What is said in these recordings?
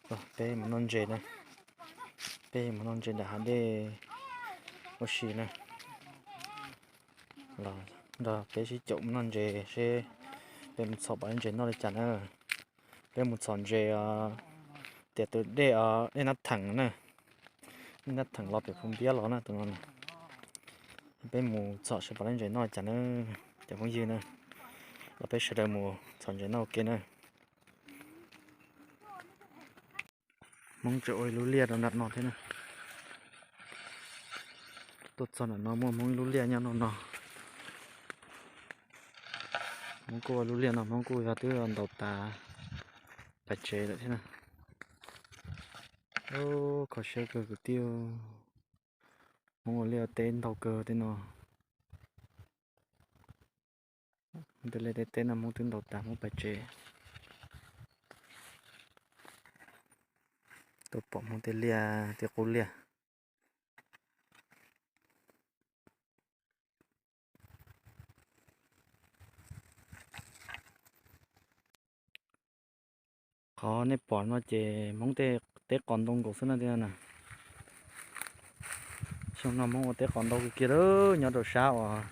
Peb mus noj ntses na, peb mus noj ntses nram hav dej ua si na. Los nrog peb sib caum mus noj ntses seb peb mus txhom pom ntses noj li cas na. Peb mus txhom ntses tias tus dej, dej Nab Theem na, dej Nab Theem los pem Phu Npiab los na tus no na. Peb mus txhom seb pom ntses noj li cas na, cov phooj ywg na. Los peb sawv daws mus txhom ntses noj ua ke na. Hmoob tseem ua ib lub liaj rau nram no thiab na. Tuaj txog nram no muaj Hmoob ib lub liaj nyob no no. Hmoob kuj ua lub liaj no, Hmoob kuj yog twb ntaus tas pais tsev lawm thiab na. Kho siab kawg kwv tij, Hmoob ua liaj teb ntau kawg tej no. Tej liaj tej teb no Hmoob twb ntaus tas Hmoob pais tsev. Tuaj pom Hmoob tej liaj tej qub liaj. Qhov nej pom no ces Hmoob tej teb qos ntau nkaus xwb na. Xyoo no Hmoob ua teb qos ntau kawg kiag lawm, nyob rau sab uas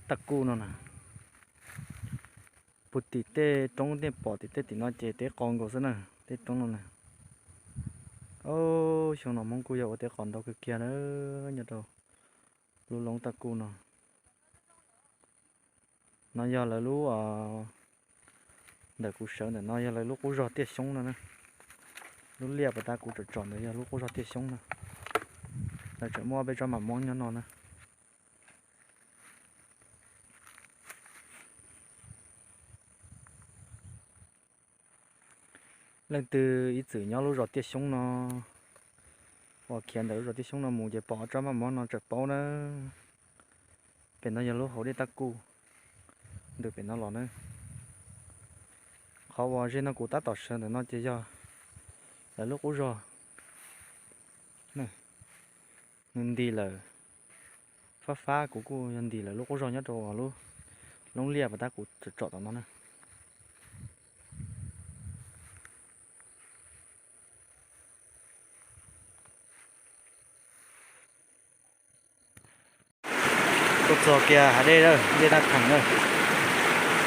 Taj Kuj no na. Puag tim tej roob nej pom tim tej tim no ces teb qos nkaus xwb na, tej roob no na. Xyoo no Hmoob kuj yog ua teb qos ntau kawg kiag na, nyob rau lub loob Taj Kuj no. No yog lawv lub, ntawm kuv sawv ntawm no yog lawv lub qub zog Tiaj Xyoob no na. Lub liaj pas tas kuv tsom tsom ntawd yog lub qub zog Tiaj Xyoob no. Lawv tseem muaj peb tsob maj mob nyob no na. Leej twg ib txwm nyob lub zos Tiaj Xyoob no, uas khiav ntawm lub zos Tiaj Xyoob no mus ces pom ob tsob maj mob no tseem paub na. Pem no yog lub hauv dej Taj Kuj, ntws pem no los na. Qhov uas ze no kuv tab tom sawv ntawm no ces yog lawv lub qub zog. Nws nti lawm, fab fab kuv kuj yog nti lawv lub qub zog nyob rau lub loob liaj pas tab kuv tsom tom no na. Tuaj txog kiag hav dej, dej Naj Theem na.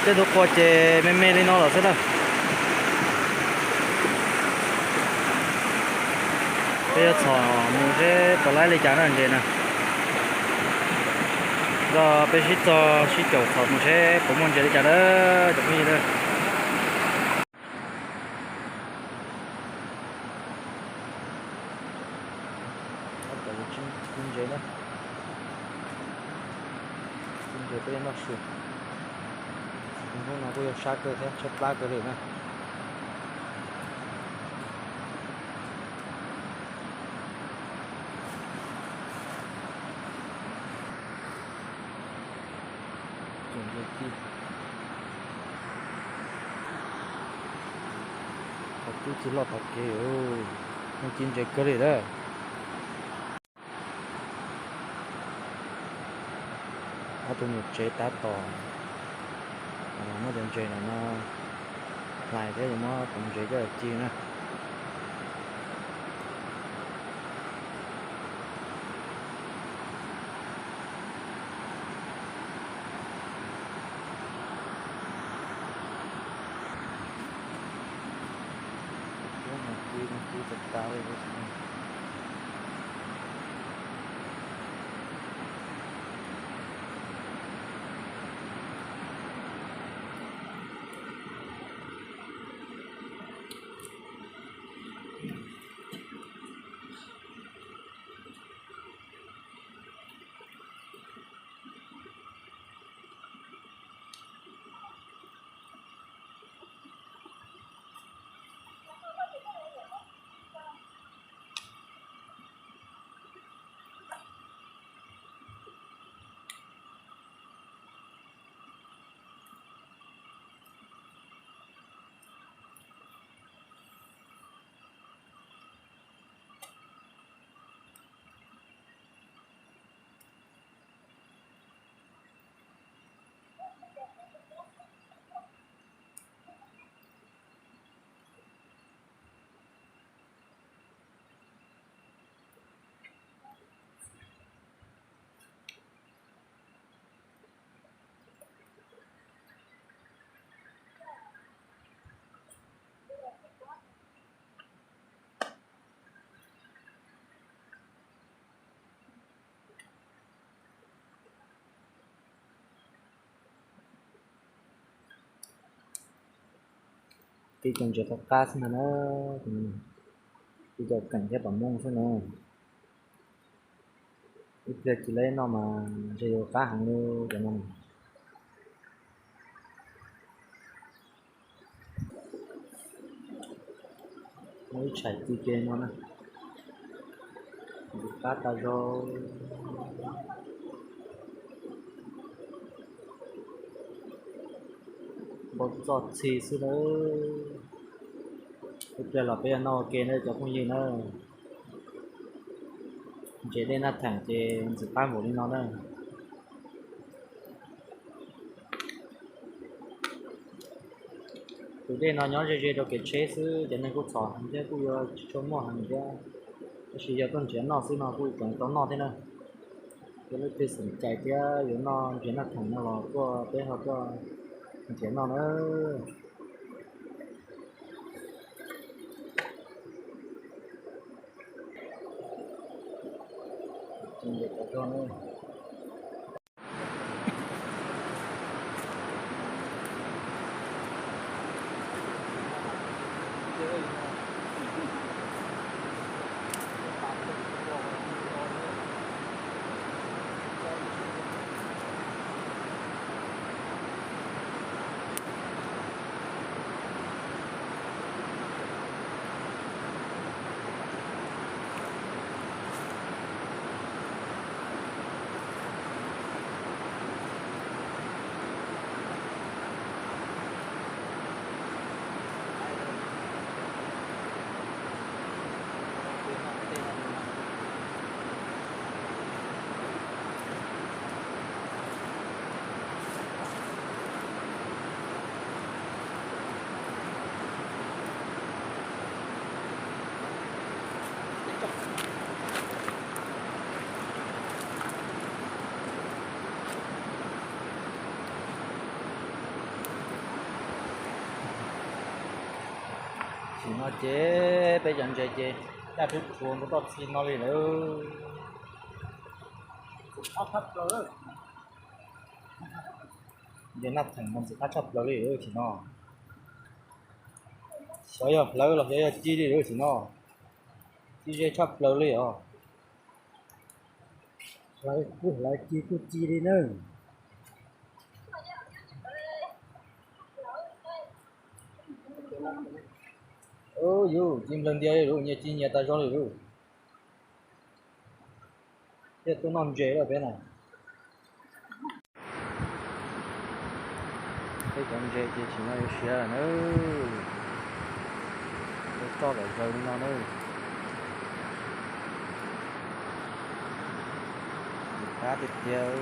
Tej tus qhua ces me me li no lawm xwb na. Peb yuav txhom mus seb puas laib li cas na ntses na. Nrog peb sib txog sib caum txhom mus seb puas muaj ntses li cas na, cov phooj ywg na. Tab tom yuav tsib ntses na. Tsib ntses peb yuav noj su. Hnub no kuj yog sab kawg thiab tshaib plab kawg li na. Tub tsis loj tau kev, muaj ci ntses kawg li lawm. Ob tug niam tsev tab tom muab cov ntses no hlais thiab yuav muab tus ntses coj ci na. Ib co ntses qab qab xwb ntag na, ib co keem thiab pom mooj xwb na. Ib pliag cia li noj mas ntshe yuav qab heev li cov no. Muaj ib tshais ci ke no na, ntxim qab tas zog. Npau txoj txhi xwb na. Ib pliag los peb yuav noj ua ke na cov phooj ywg na. Ntses dej Naj Theem ces ntxim qab npaum li no na. Tus dej no nyob ze ze rau kev tsheb xwb, cov neeg kuj txhom heev thiab kuj yuav tsis tshua muaj heev thiab. Tab sis yog tuaj nrhiav noj xwb no kuj tseem tau noj thiab na. Yog leej twg xom cai thiab yuav noj ntses Naj Theem no los tuaj peb ho tuaj nrhiav noj na. Tam sim no ces peb cov ntses ces daj rhuv rhuav npau txoj txhi no li lawm. Ntses Naj Theem no ntxim qab tshaj plaws li tam sim no. Xyov yog hlawv los xyov yog ci li tam sim no. Ci ze tshaj plaws li os. Hlawv kuj hlawv, ci kuj ci li na. Yus ci nplawg ntias li lawm, nyias ci nyias tas zog li lawm. Thiaj tuaj noj ntses lawm peb na. Peb cov ntses ces tam sim no yuav siav lawm na. Ua roj lom zaws li no na. Qab tiag tiag.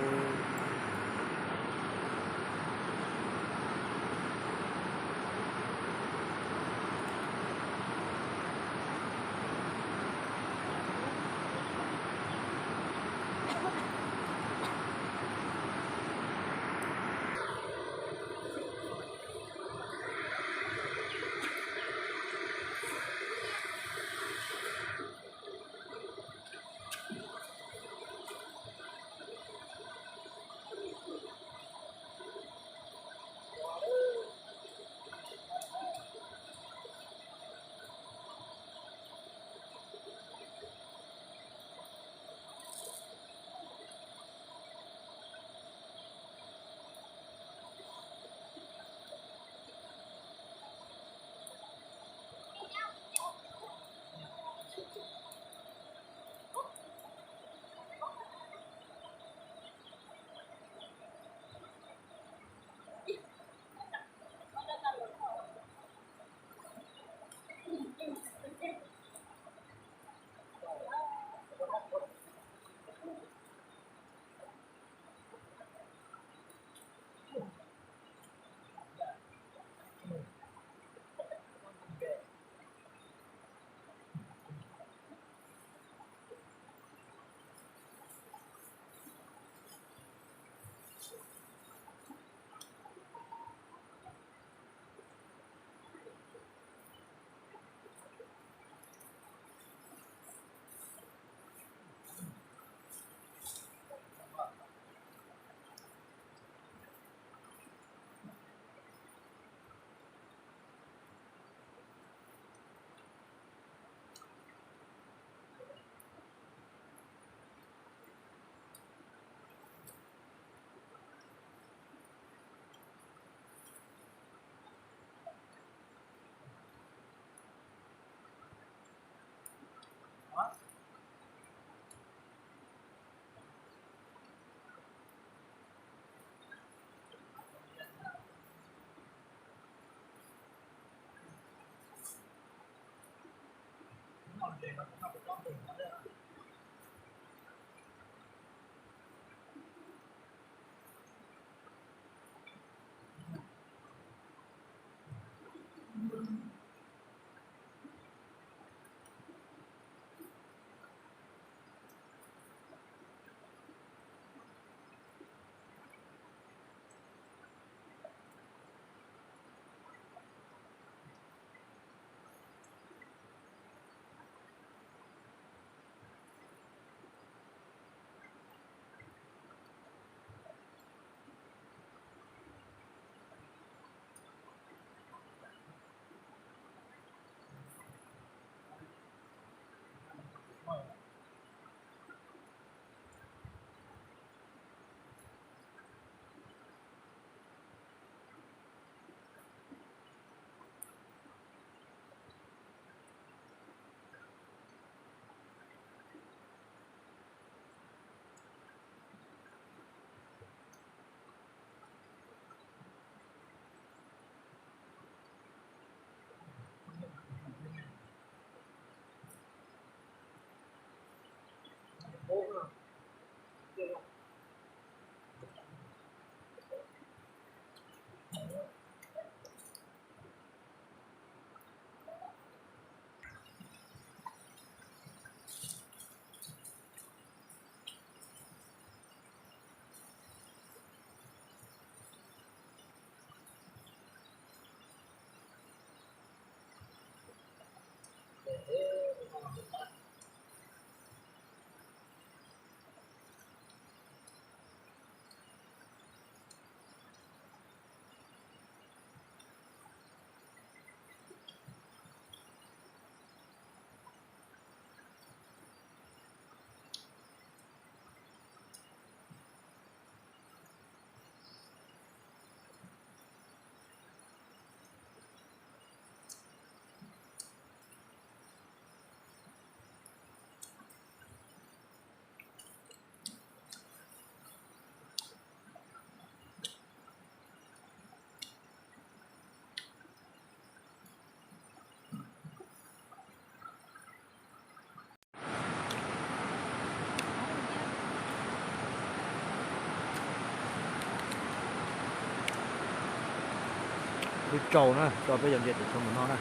Lub tsau na, tsau peb yuav ntsia tim tsau mus no na.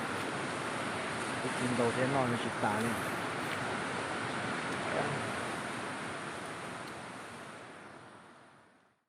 Twb tsis ntau thiab, noj tsis tas li.